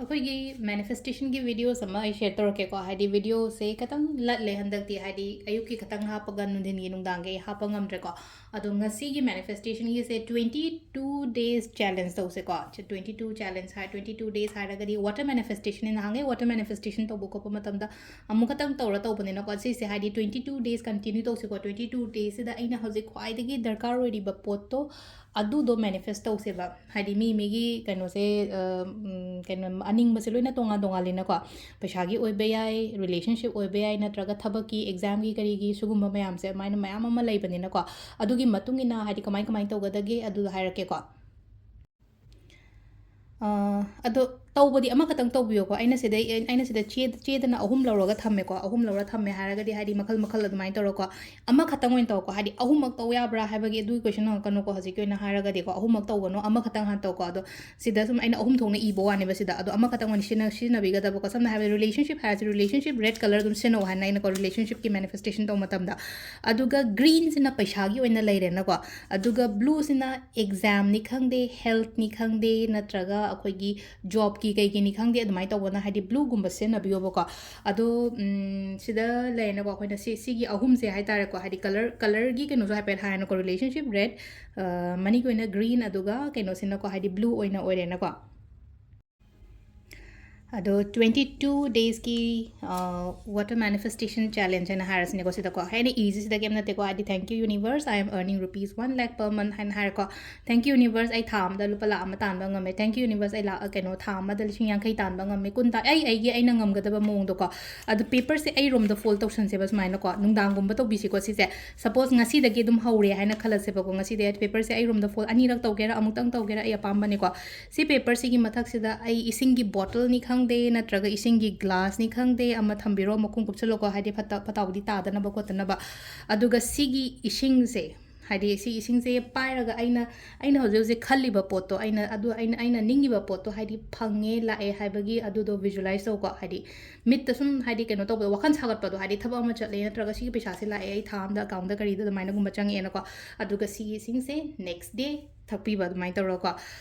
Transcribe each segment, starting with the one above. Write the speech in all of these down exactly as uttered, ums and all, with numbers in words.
ꯑꯩꯈꯣꯏꯒꯤ ꯃꯦꯅꯤꯐꯦꯁꯇꯦꯁꯟꯒꯤ ꯚꯤꯗꯤꯑꯣꯁ ꯑꯃ ꯑꯩ ꯁꯦꯌꯔ ꯇꯧꯔꯛꯀꯦꯀꯣ꯫ ꯍꯥꯏꯗꯤ ꯚꯤꯗꯤꯑꯣꯁꯦ ꯈꯤꯇꯪ ꯂꯠꯂꯦ ꯍꯟꯗꯛꯇꯤ, ꯍꯥꯏꯗꯤ ꯑꯌꯨꯛꯀꯤ ꯈꯤꯇꯪ ꯍꯥꯞꯄꯒ ꯅꯨꯡꯊꯤꯟꯒꯤ ꯅꯨꯡꯗꯥꯡꯒꯤ ꯑꯩ ꯍꯥꯞꯄ ꯉꯝꯗ꯭ꯔꯦꯀꯣ꯫ ꯑꯗꯣ ꯉꯁꯤꯒꯤ ꯃꯦꯅꯤꯐꯦꯁꯇꯦꯁꯟꯒꯤꯁꯦ twenty two days challenge ꯇꯧꯁꯦꯀꯣ꯫ Twenty two challenge ꯍꯥꯏ, twenty two days ꯍꯥꯏꯔꯒꯗꯤ water manifestation ꯅꯍꯥꯟꯉꯩ water manifestation ꯇꯧꯕ ꯈꯣꯠꯄ ꯃꯇꯝꯗ ꯑꯃꯨꯛ ꯈꯛꯇꯪ ꯇꯧꯔ ꯇꯧꯕꯅꯤꯅꯀꯣ꯫ ꯁꯤꯁꯦ ꯍꯥꯏꯗꯤ twenty two days continue ꯇꯧꯁꯦꯀꯣ꯫ Twenty two daysꯁꯤꯗ ꯑꯩꯅ ꯍꯧꯖꯤꯛ ꯈ꯭ꯋꯥꯏꯗꯒꯤ ꯗꯔꯀꯥꯔ ꯑꯣꯏꯔꯤꯕ ꯄꯣꯠꯇꯣ ꯑꯗꯨꯗꯣ ꯃꯦꯅꯤꯐꯦꯁ ꯇꯧꯁꯦꯕ꯫ ꯍꯥꯏꯗꯤ ꯃꯤ ꯃꯤꯒꯤ ꯀꯩꯅꯣꯁꯦ, ꯑ, ꯎꯝ, ꯀꯩꯅꯣ, ꯑꯅꯤꯡꯕꯁꯦ ꯂꯣꯏꯅ ꯇꯣꯉꯥꯟ ꯇꯣꯉꯥꯟꯂꯤꯅꯀꯣ꯫ ꯄꯩꯁꯥꯒꯤ ꯑꯣꯏꯕ ꯌꯥꯏ, ꯔꯤꯂꯦꯁꯟꯁꯤꯞ ꯑꯣꯏꯕ ꯌꯥꯏ, ꯅꯠꯇ꯭ꯔꯒ ꯊꯕꯛꯀꯤ, ꯑꯦꯛꯖꯥꯝꯒꯤ, ꯀꯔꯤꯒꯤ, ꯁꯤꯒꯨꯝꯕ ꯃꯌꯥꯝꯁꯦ ꯑꯗꯨꯃꯥꯏꯅ ꯃꯌꯥꯝ ꯑꯃ ꯂꯩꯕꯅꯤꯅꯀꯣ꯫ ꯑꯗꯨꯒꯤ ꯃꯇꯨꯡ ꯏꯟꯅ ꯍꯥꯏꯗꯤ ꯀꯃꯥꯏ ꯀꯃꯥꯏꯅ ꯇꯧꯒꯗꯒꯦ ꯑꯗꯨꯗꯣ ꯍꯥꯏꯔꯛꯀꯦꯀꯣ꯫ ꯑ, ꯑꯗꯣ ꯇꯧꯕꯗꯤ ꯑꯃꯈꯛꯇꯪ ꯇꯧꯕꯤꯌꯣꯀꯣ꯫ ꯑꯩꯅ ꯁꯤꯗꯩ, ꯑꯩꯅ ꯁꯤꯗ ꯆꯦ-, ꯆꯦꯗꯅ ꯑꯍꯨꯝ ꯂꯧꯔꯒ ꯊꯝꯃꯦꯀꯣ꯫ ꯑꯍꯨꯝ ꯂꯧꯔ ꯊꯝꯃꯦ ꯍꯥꯏꯔꯒꯗꯤ ꯍꯥꯏꯗꯤ ꯃꯈꯜ ꯃꯈꯜ ꯑꯗꯨꯃꯥꯏꯅ ꯇꯧꯔꯣꯀꯣ꯫ ꯑꯃꯈꯛꯇꯪ ꯑꯣꯏꯅ ꯇꯧꯀꯣ꯫ ꯍꯥꯏꯗꯤ ꯑꯍꯨꯝꯃꯛ ꯇꯧ ꯌꯥꯕ꯭ꯔꯥ ꯍꯥꯏꯕꯒꯤ ꯑꯗꯨꯒꯤ ꯀꯣꯏꯁꯟ ꯍꯪꯉꯛꯀꯅꯨꯀꯣ꯫ ꯍꯧꯖꯤꯛꯀꯤ ꯑꯣꯏꯅ ꯍꯥꯏꯔꯒꯗꯤꯀꯣ, ꯑꯍꯨꯝꯃꯛ ꯇꯧꯒꯅꯣ, ꯑꯃꯈꯛꯇꯪ ꯍꯥꯟꯅ ꯇꯧꯀꯣ꯫ ꯑꯗꯣ ꯁꯤꯗ ꯁꯨꯝ ꯑꯩꯅ ꯑꯍꯨꯝ ꯊꯣꯛꯅ ꯏꯕ ꯋꯥꯅꯦꯕ ꯁꯤꯗ꯫ ꯑꯗꯣ ꯑꯃꯈꯛꯇꯪ ꯑꯣꯏꯅ ꯁꯤꯖꯤꯟꯅ-, ꯁꯤꯖꯤꯟꯅꯕꯤꯒꯗꯕꯀꯣ꯫ ꯁꯝꯅ ꯍꯥꯏꯔꯕꯗ relationship ꯍꯥꯏꯔꯁꯤ, relationship red colour ꯑꯗꯨꯝ ꯁꯤꯖꯤꯟꯅꯧ ꯍꯥꯏꯅ ꯑꯩꯅꯀꯣ, relationshipꯀꯤ manifestation ꯇꯧꯕ ꯃꯇꯝꯗ꯫ ꯑꯗꯨꯒ greenꯁꯤꯅ ꯄꯩꯁꯥꯒꯤ ꯑꯣꯏꯅ ꯂꯩꯔꯦꯅꯀꯣ꯫ ꯑꯗꯨꯒ blueꯁꯤꯅ examꯅꯤ ꯈꯪꯗꯦ, healthꯅꯤ ꯈꯪꯗꯦ, ꯅꯠꯇ꯭ꯔꯒ ꯑꯩꯈꯣꯏꯒꯤ jobꯀꯤ ꯀꯩꯒꯤꯅꯤ ꯈꯪꯗꯦ, ꯑꯗꯨꯃꯥꯏꯅ ꯇꯧꯕꯅ ꯍꯥꯏꯗꯤ blueꯒꯨꯝꯕ ꯁꯤꯖꯤꯟꯅꯕꯤꯌꯣꯕꯀꯣ꯫ ꯑꯗꯣ, ꯎꯝ, ꯁꯤꯗ ꯂꯩꯔꯦꯅꯀꯣ꯫ ꯑꯩꯈꯣꯏꯅ ꯁꯤ, ꯁꯤꯒꯤ ꯑꯍꯨꯝꯁꯦ ꯍꯥꯏ ꯇꯥꯔꯦꯀꯣ, ꯍꯥꯏꯗꯤ colour, colourꯒꯤ ꯀꯩꯅꯣꯁꯨ ꯍꯥꯏꯐꯦꯠ ꯍꯥꯏꯔꯦꯅꯀꯣ, relationship red, ꯑ, moneyꯒꯤ ꯑꯣꯏꯅ green, ꯑꯗꯨꯒ ꯀꯩꯅꯣꯁꯤꯅꯀꯣ, ꯍꯥꯏꯗꯤ blue ꯑꯣꯏꯅ ꯑꯣꯏꯔꯦꯅꯀꯣ꯫ ꯑꯗꯣ twenty two daysꯀꯤ, ꯑ, water manifestation challenge ꯍꯥꯏꯅ ꯍꯥꯏꯔꯁꯤꯅꯦꯀꯣ ꯁꯤꯗꯀꯣ꯫ ꯑꯩꯅ ꯏꯔꯤꯁꯦ ꯁꯤꯗ ꯀꯩꯝ ꯅꯠꯇꯦꯀꯣ, ꯍꯥꯏꯗꯤ, "Thank you universe, I am earning rupees one lakh per month" ꯍꯥꯏꯅ ꯍꯥꯏꯔꯦꯀꯣ꯫ "Thank you universe, ꯑꯩ ꯊꯥ ꯑꯃꯗ ꯂꯨꯄꯥ ꯂꯥꯈ ꯑꯃ ꯇꯥꯟꯕ ꯉꯝꯃꯦ꯫ Thank you universe, ꯑꯩ ꯂꯥꯛ, ꯀꯩꯅꯣ, ꯊꯥ ꯑꯃꯗ ꯂꯤꯁꯤꯡ ꯌꯥꯡꯈꯩ ꯇꯥꯟꯕ ꯉꯝꯃꯦ, ꯀꯨꯟ ꯇꯥ-," ꯑꯩ ꯑꯩꯒꯤ ꯑꯩꯅ ꯉꯝꯒꯗꯕ ꯃꯑꯣꯡꯗꯀꯣ꯫ ꯑꯗꯣ paperꯁꯦ ꯑꯩꯔꯣꯝꯗ fold ꯇꯧꯁꯟꯁꯦꯕ ꯁꯨꯃꯥꯏꯅꯀꯣ, ꯅꯨꯡꯗꯥꯡꯒꯨꯝꯕ ꯇꯧꯕꯤꯁꯤꯀꯣ ꯁꯤꯁꯦ꯫ Suppose ꯉꯁꯤꯗꯒꯤ ꯑꯗꯨꯝ ꯍꯧꯔꯦ ꯍꯥꯏꯅ ꯈꯜꯂꯁꯦꯕꯀꯣ꯫ ꯉꯁꯤꯗꯤ paperꯁꯦ ꯑꯩꯔꯣꯝꯗ fold ꯑꯅꯤꯔꯛ ꯇꯧꯒꯦꯔꯥ, ꯑꯃꯨꯛꯇꯪ ꯇꯧꯒꯦꯔꯥ, ꯑꯩ ꯑꯄꯥꯝꯕꯅꯤꯀꯣ꯫ ꯁꯤ paperꯁꯤꯒꯤ ꯃꯊꯛꯁꯤꯗ ꯑꯩ ꯏꯁꯤꯡꯒꯤ bottleꯅꯤ ꯈꯪꯗꯦ, ꯅꯠꯇ꯭ꯔꯒ ꯏꯁꯤꯡꯒꯤ glassꯅꯤ ꯈꯪꯗꯦ, ꯑꯃ ꯊꯝꯕꯤꯔꯣ, ꯃꯈꯨꯝ ꯀꯨꯞꯁꯜꯂꯣꯀꯣ, ꯍꯥꯏꯗꯤ ꯐꯠꯇ-, ꯐꯠꯇ ꯍꯥꯎꯗꯤ ꯇꯥꯗꯅꯕ ꯈꯣꯠꯇꯅꯕ꯫ ꯑꯗꯨꯒ ꯁꯤꯒꯤ ꯏꯁꯤꯡꯁꯦ, ꯍꯥꯏꯗꯤ ꯁꯤ ꯏꯁꯤꯡꯁꯦ ꯄꯥꯏꯔꯒ ꯑꯩꯅ, ꯑꯩꯅ ꯍꯧꯖꯤꯛ ꯍꯧꯖꯤꯛ ꯈꯜꯂꯤꯕ ꯄꯣꯠꯇꯣ, ꯑꯩꯅ ꯑꯗꯨ, ꯑꯩꯅ, ꯑꯩꯅ ꯅꯤꯡꯉꯤꯕ ꯄꯣꯠꯇꯣ, ꯍꯥꯏꯗꯤ ꯐꯪꯉꯦ, ꯂꯥꯛꯑꯦ ꯍꯥꯏꯕꯒꯤ ꯑꯗꯨꯗꯣ visualize ꯇꯧꯀꯣ꯫ ꯍꯥꯏꯗꯤ ꯃꯤꯠꯇ ꯁꯨꯝ, ꯍꯥꯏꯗꯤ ꯀꯩꯅꯣ ꯇꯧꯕꯗꯣ, ꯋꯥꯈꯜ ꯁꯥꯒꯠꯄꯗꯣ, ꯍꯥꯏꯗꯤ ꯊꯕꯛ ꯑꯃ ꯆꯠꯂꯦ, ꯅꯠꯇ꯭ꯔꯒ ꯁꯤꯒꯤ ꯄꯩꯁꯥꯁꯦ ꯂꯥꯛꯑꯦ, ꯑꯩ ꯊꯥ ꯑꯝꯗ accountꯗ ꯀꯔꯤꯗ ꯑꯗꯨꯃꯥꯏꯅꯒꯨꯝꯕ ꯆꯪꯉꯛꯑꯦꯅꯀꯣ꯫ ꯑꯗꯨꯒ ꯁꯤꯒꯤ ꯏꯁꯤꯡꯁꯦ next day ꯊꯛꯄꯤꯕ ꯑꯗꯨꯃꯥꯏꯅ ꯇꯧꯔꯒꯀꯣ꯫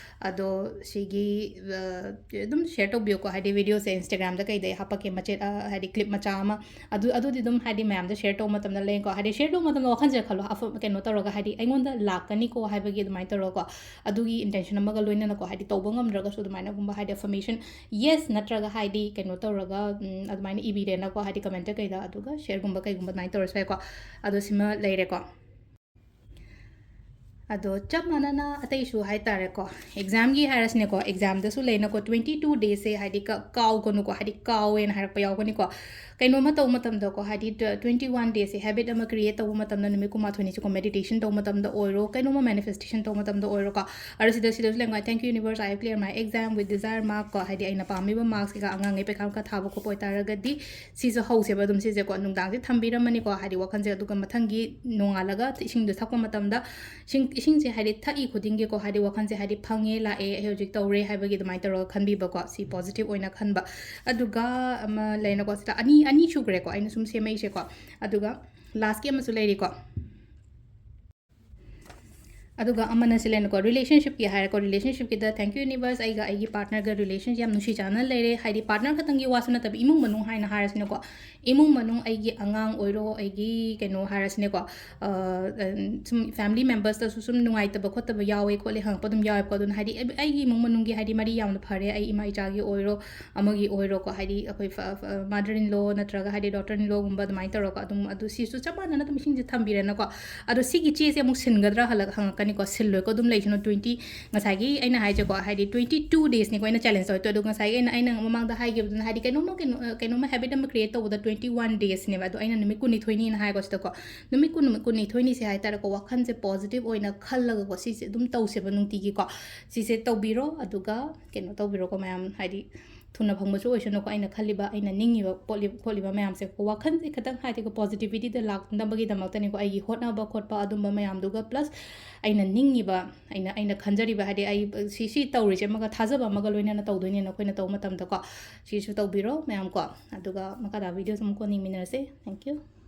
ꯑꯗꯣ ꯁꯤꯒꯤ ꯑꯗꯨꯝ ꯁꯤꯌꯔ ꯇꯧꯕꯤꯌꯨꯀꯣ, ꯍꯥꯏꯗꯤ ꯚꯤꯗꯤꯑꯣꯁꯦ ꯏꯟꯁꯇꯥꯒ꯭ꯔꯥꯝꯗ ꯀꯩꯗ ꯑꯩ ꯍꯥꯞꯄꯛꯀꯦ, ꯃꯆꯦꯠ ꯍꯥꯏꯗꯤ ꯀ꯭ꯂꯤꯞ ꯃꯆꯥ ꯑꯃ꯫ ꯑꯗꯨ ꯑꯗꯨꯗꯤ ꯑꯗꯨꯝ ꯍꯥꯏꯗꯤ ꯃꯌꯥꯝꯗ ꯁꯤꯌꯔ ꯇꯧꯕ ꯃꯇꯝꯗ ꯂꯩꯀꯣ, ꯍꯥꯏꯗꯤ ꯁꯤꯌꯔ ꯇꯧꯕ ꯃꯇꯝꯗ ꯋꯥꯈꯜꯁꯦ ꯈꯜꯂꯣ, ꯑꯐ ꯀꯩꯅꯣ ꯇꯧꯔꯒ ꯍꯥꯏꯗꯤ ꯑꯩꯉꯣꯟꯗ ꯂꯥꯛꯀꯅꯤꯀꯣ ꯍꯥꯏꯕꯒꯤ ꯑꯗꯨꯃꯥꯏꯅ ꯇꯧꯔꯒꯀꯣ꯫ ꯑꯗꯨꯒꯤ ꯏꯟꯇꯦꯟꯁꯟ ꯑꯃꯒ ꯂꯣꯏꯅꯅꯀꯣ, ꯍꯥꯏꯗꯤ ꯇꯧꯕ ꯉꯝꯗ꯭ꯔꯒꯁꯨ ꯑꯗꯨꯃꯥꯏꯅꯒꯨꯝꯕ ꯍꯥꯏꯗꯤ ꯑꯦꯐꯔꯃꯦꯁꯟ, ꯌꯦꯁ ꯅꯠꯇ꯭ꯔꯒ ꯍꯥꯏꯗꯤ ꯀꯩꯅꯣ ꯇꯧꯔꯒ ꯑꯗꯨꯃꯥꯏꯅ ꯏꯕꯤꯔꯦꯅꯀꯣ, ꯍꯥꯏꯗꯤ ꯀꯃꯦꯟꯇ ꯀꯩꯗ, ꯑꯗꯨꯒ ꯁꯤꯌꯔꯒꯨꯝꯕ ꯀꯩꯒꯨꯝꯕ ꯑꯗꯨꯃꯥꯏꯅ ꯇꯧꯔꯁꯨ ꯌꯥꯏꯀꯣ꯫ ꯑꯗꯣ ꯁꯤꯃ ꯂꯩꯔꯦꯀꯣ꯫ ꯑꯗꯣ ꯆꯞ ꯃꯥꯟꯅꯅ ꯑꯇꯩꯁꯨ ꯍꯥꯏ ꯇꯥꯔꯦꯀꯣ, ꯑꯦꯛꯖꯥꯝꯒꯤ ꯍꯥꯏꯔꯁꯤꯅꯦꯀꯣ, ꯑꯦꯛꯖꯥꯝꯗꯁꯨ ꯂꯩꯅꯀꯣ, twenty two daysꯁꯦ ꯍꯥꯏꯗꯤ ꯀ-, ꯀꯥꯎꯒꯅꯨꯀꯣ, ꯍꯥꯏꯗꯤ ꯀꯥꯎꯋꯦꯅ ꯍꯥꯏꯔꯛꯄ ꯌꯥꯎꯒꯅꯤꯀꯣ꯫ ꯀꯩꯅꯣꯝꯃ ꯇꯧꯕ ꯃꯇꯝꯗꯀꯣ, ꯍꯥꯏꯗꯤ twenty one daysꯁꯦ ꯍꯦꯕꯤꯠ ꯑꯃ ꯀ꯭ꯔꯤꯌꯦꯠ ꯇꯧꯕ ꯃꯇꯝꯗ, ꯅꯨꯃꯤꯠ ꯀꯨꯟꯃꯥꯊꯣꯏꯅꯤꯁꯤꯀꯣ, ꯃꯦꯗꯤꯇꯦꯁꯟ ꯇꯧꯕ ꯃꯇꯝꯗ ꯑꯣꯏꯔꯣ, ꯀꯩꯅꯣꯝꯃ ꯃꯦꯅꯤꯐꯦꯁꯇꯦꯁꯟ ꯇꯧꯕ ꯃꯇꯝꯗ ꯑꯣꯏꯔꯣꯀꯣ꯫ ꯑꯗꯣ ꯁꯤꯗ, ꯁꯤꯗꯁꯨ ꯂꯩꯔꯝꯒꯅꯤ, "Thank you universe, I have cleared my exam with desired mark" ꯀꯣ, ꯍꯥꯏꯗꯤ ꯑꯩꯅ ꯄꯥꯝꯃꯤꯕ ꯃꯥꯔꯛꯁꯤꯒ ꯑꯉꯥꯡꯉꯩ ꯄꯩꯈꯥ ꯈꯔ ꯊꯥꯕ ꯈꯣꯠꯄ ꯑꯣꯏꯇꯥꯔꯒꯗꯤ, ꯁꯤꯁꯨ ꯍꯧꯁꯦꯕ ꯑꯗꯨꯝ ꯁꯤꯁꯦꯀꯣ, ꯅꯨꯡꯗꯥꯡꯁꯦ ꯊꯝꯕꯤꯔꯝꯃꯅꯤꯀꯣ, ꯍꯥꯏꯗꯤ ꯋꯥꯈꯜꯁꯦ꯫ ꯑꯗꯨꯒ ꯃꯊꯪꯒꯤ ꯅꯣꯡꯉꯥꯜꯂꯒ ꯏꯁꯤꯡꯗꯣ ꯊꯛꯄ ꯃꯇꯝꯗ, ꯏꯁꯤꯡ, ꯏꯁꯤꯡꯁꯦ ꯍꯥꯏꯗꯤ ꯊꯛꯏ ꯈꯨꯗꯤꯡꯒꯤꯀꯣ, ꯍꯥꯏꯗꯤ ꯋꯥꯈꯜꯁꯦ ꯍꯥꯏꯗꯤ ꯐꯪꯉꯦ, ꯂꯥꯛꯑꯦ, ꯑꯩ ꯍꯧꯖꯤꯛ ꯇꯧꯔꯦ ꯍꯥꯏꯕꯒꯤ ꯑꯗꯨꯃꯥꯏꯅ ꯇꯧꯔꯒ ꯈꯟꯕꯤꯕꯀꯣ, ꯁꯤ ꯄꯣꯖꯤꯇꯤꯚ ꯑꯣꯏꯅ ꯈꯟꯕ꯫ ꯑꯗꯨꯒ ꯑꯃ ꯂꯩꯅꯀꯣ, ꯁꯤꯗ ꯑꯅꯤ, ꯑꯅꯤ ꯁꯨꯈ꯭ꯔꯦꯀꯣ ꯑꯩꯅ ꯁꯨꯝ ꯁꯦꯝꯃꯛꯏꯁꯦꯀꯣ꯫ ꯑꯗꯨꯒ ꯂꯥꯁꯀꯤ ꯑꯃꯁꯨ ꯂꯩꯔꯤꯀꯣ꯫ ꯑꯗꯨꯒ ꯑꯃꯅ ꯁꯤ ꯂꯩꯅꯀꯣ, ꯔꯤꯂꯦꯁꯟꯁꯤꯞꯀꯤ ꯍꯥꯏꯔꯦꯀꯣ, ꯔꯤꯂꯦꯁꯟꯁꯤꯞꯀꯤꯗ, "Thank you universe, ꯑꯩꯒ ꯑꯩꯒꯤ ꯄꯥꯔꯠꯅꯔꯒ ꯔꯤꯂꯦꯁꯟꯁꯤ ꯌꯥꯝ ꯅꯨꯡꯁꯤ ꯆꯥꯟꯅꯅ ꯂꯩꯔꯦ", ꯍꯥꯏꯗꯤ ꯄꯥꯔꯠꯅꯔ ꯈꯛꯇꯪꯒꯤ ꯋꯥꯁꯨ ꯅꯠꯇꯕ, ꯏꯃꯨꯡ ꯃꯅꯨꯡ ꯍꯥꯏꯅ ꯍꯥꯏꯔꯁꯤꯅꯦꯀꯣ, ꯏꯃꯨꯡ ꯃꯅꯨꯡ, ꯑꯩꯒꯤ ꯑꯉꯥꯡ ꯑꯣꯏꯔꯣ, ꯑꯩꯒꯤ ꯀꯩꯅꯣ ꯍꯥꯏꯔꯁꯤꯅꯦꯀꯣ, ꯑ, ꯁꯨꯝ ꯐꯦꯃꯤꯂꯤ ꯃꯦꯝꯕꯔꯁꯇꯁꯨ ꯁꯨꯝ ꯅꯨꯡꯉꯥꯏꯇꯕ ꯈꯣꯠꯇꯕ ꯌꯥꯎꯋꯦ ꯈꯣꯠꯂꯦ ꯍꯪꯉꯛꯄ ꯑꯗꯨꯝ ꯌꯥꯎꯋꯦꯕꯀꯣ꯫ ꯑꯗꯨꯅ ꯍꯥꯏꯗꯤ ꯑꯩ-, ꯑꯩꯒꯤ ꯏꯃꯨꯡ ꯃꯅꯨꯡꯒꯤ ꯍꯥꯏꯗꯤ ꯃꯔꯤ ꯌꯥꯝꯅ ꯐꯔꯦ, ꯑꯩ ꯏꯃꯥ ꯏꯆꯥꯒꯤ ꯑꯣꯏꯔꯣ, ꯑꯃꯒꯤ ꯑꯣꯏꯔꯣꯀꯣ, ꯍꯥꯏꯗꯤ ꯑꯩꯈꯣꯏ ꯐ-, ꯐ-, mother in law ꯅꯠꯇ꯭ꯔꯒ ꯍꯥꯏꯗꯤ daughter in lawꯒꯨꯝꯕ ꯑꯗꯨꯃꯥꯏꯅ ꯇꯧꯔꯒ ꯑꯗꯨꯝ, ꯑꯗꯨ ꯁꯤꯁꯨ ꯆꯞ ꯃꯥꯟꯅꯅ ꯑꯗꯨꯝ ꯏꯁꯤꯡꯁꯦ ꯊꯝꯕꯤꯔꯦꯅꯀꯣ꯫ ꯑꯗꯣ ꯁꯤꯒꯤ ꯆꯦꯁꯦ ꯑꯃꯨꯛ ꯁꯤꯟꯒꯗ꯭ꯔꯥ ꯍꯜꯂꯛ ꯍꯪꯉꯛꯀꯅꯤꯀꯣ, ꯁꯤꯜꯂꯣꯏꯀꯣ, ꯑꯗꯨꯝ ꯂꯩꯁꯅꯨ꯫ Twenty, ꯉꯁꯥꯏꯒꯤ ꯑꯩꯅ ꯍꯥꯏꯁꯦꯀꯣ, ꯍꯥꯏꯗꯤ twenty two daysꯅꯤꯀꯣ ꯑꯩꯅ ꯆꯦꯂꯦꯟꯖ ꯇꯧꯔꯤꯗꯣ꯫ ꯑꯗꯣ ꯉꯁꯥꯏꯒꯤ ꯑꯩꯅ, ꯑꯩꯅ ꯃꯃꯥꯡꯗ ꯍꯥꯏꯈꯤꯕꯗꯨꯅ, ꯍꯥꯏꯗꯤ ꯀꯩꯅꯣꯝꯃ, ꯀꯩꯅꯣ, ꯑ, ꯀꯩꯅꯣꯝꯃ ꯍꯦꯕꯤꯠ ꯑꯃ ꯀ꯭ꯔꯤꯌꯦꯠ ꯇꯧꯕꯗ twenty one daysꯅꯦꯕ꯫ ꯑꯗꯣ ꯑꯩꯅ ꯅꯨꯃꯤꯠ ꯀꯨꯟꯅꯤꯊꯣꯏꯅꯤꯅ ꯍꯥꯏꯀꯣ ꯁꯤꯗꯀꯣ, ꯅꯨꯃꯤꯠ ꯀꯨꯟ, ꯀꯨꯟꯅꯤꯊꯣꯏꯅꯤꯁꯦ ꯍꯥꯏꯇꯥꯔꯦꯀꯣ, ꯋꯥꯈꯜꯁꯦ ꯄꯣꯖꯤꯇꯤꯚ ꯑꯣꯏꯅ ꯈꯜꯂꯒꯀꯣ, ꯁꯤꯁꯦ ꯑꯗꯨꯝ ꯇꯧꯁꯦꯕ ꯅꯨꯡꯇꯤꯒꯤꯀꯣ꯫ ꯁꯤꯁꯦ ꯇꯧꯕꯤꯔꯣ, ꯑꯗꯨꯒ ꯀꯩꯅꯣ ꯇꯧꯕꯤꯔꯣꯀꯣ ꯃꯌꯥꯝ, ꯍꯥꯏꯗꯤ ꯊꯨꯅ ꯐꯪꯕꯁꯨ ꯑꯣꯏꯁꯅꯨꯀꯣ, ꯑꯩꯅ ꯈꯜꯂꯤꯕ, ꯑꯩꯅ ꯅꯤꯡꯉꯤꯕ ꯄꯣꯠꯂꯤ-, ꯈꯣꯠꯂꯤꯕ ꯃꯌꯥꯝꯁꯦ꯫ ꯋꯥꯈꯜꯁꯦ ꯈꯤꯇꯪ ꯍꯥꯏꯗꯤꯀꯣ, ꯄꯣꯖꯤꯇꯤꯚꯤꯇꯤꯗ ꯂꯥꯛꯅꯕꯒꯤꯗꯃꯛꯇꯅꯤꯀꯣ, ꯑꯩꯒꯤ ꯍꯣꯠꯅꯕ ꯈꯣꯠꯄ ꯑꯗꯨꯝꯕ ꯃꯌꯥꯝꯗꯨꯒ, ꯄ꯭ꯂꯁ ꯑꯩꯅ ꯅꯤꯡꯉꯤꯕ, ꯑꯩꯅ, ꯑꯩꯅ ꯈꯟꯖꯔꯤꯕ, ꯍꯥꯏꯗꯤ ꯑꯩ ꯁꯤ, ꯁꯤ ꯇꯧꯔꯤꯁꯦ ꯑꯃꯒ ꯊꯥꯖꯕ ꯑꯃꯒ ꯂꯣꯏꯅꯅ ꯇꯧꯗꯣꯏꯅꯦꯅ ꯑꯩꯈꯣꯏꯅ ꯇꯧꯕ ꯃꯇꯝꯗꯀꯣ, ꯁꯤꯁꯨ ꯇꯧꯕꯤꯔꯣ ꯃꯌꯥꯝꯀꯣ꯫ ꯑꯗꯨꯒ ꯃꯈꯥ ꯇꯥꯕ ꯚꯤꯗꯤꯑꯣꯁ ꯑꯃꯨꯛ ꯀꯣꯟꯅ ꯌꯦꯡꯃꯤꯟꯅꯔꯁꯦ꯫ Thank you꯫